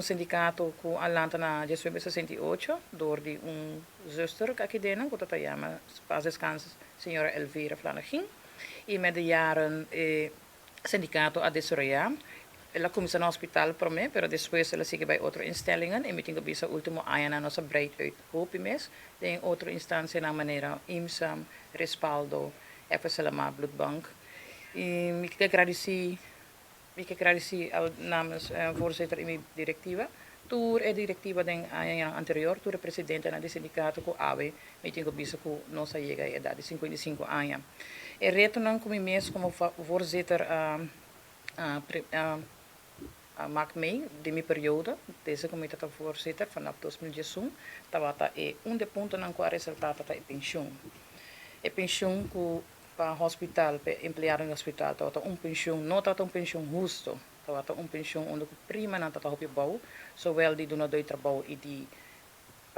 Un sindicato cu a lanta na 1968 door di un zuster aki den, cu ta yama, paz descanse, señora Elvira Flanegin. Y met de jaren sindicato a desaroya. El a cuminsa na hospital prome, pero despues el a sigui bay otro instellingen. Y mi tin cu bisa, ultimo aña nos a breid uit hopi mes den otro instancia na manera IMSA, Respaldo, FSLMA, Bloedbank. Y mi kier gradici namens voorzitter y mi directiva. Tur e directiva den aña anterior, tur e presidente di sindicato cu awe, mi tin cu bisa cu nos a yega e edad di 55 aña. E retonan cu mi mes como voorzitter maak mee di mi periode, desde cu mi ta voorzitter vanaf 2011, tabata e un di e puntonan cu a resalta ta e pensioen. E pensioen cu pa hospital, pa empleado na hospital, tabata un pensioen, no tabata un pensioen husto, tabata un pensioen unda e prima nan tabata hopi abou, zowel di dunador di trabou y di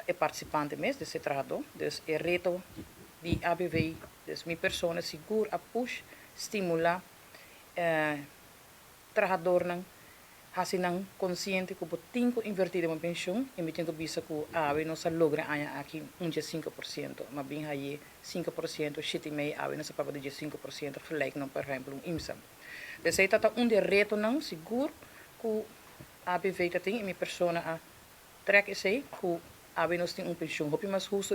e participante mes, di e trahador. Dus e reto di ABV, dus mi persona sigur a push, stimula trahadornan, haci nan consciente cu tin cu inverti den un pensioen y mi tin cu bisa cu awe nos a logra aña aki un 5%, mas bin ey 5%, 7,5, awe nos a papia di 5%, gelijk no, por ehempel, un IMSA. Dus esey ta un di e retonan sigur cu ABV ta tin y mi persona a trek esey cu awe nos tin un pensioen hopi mas husto.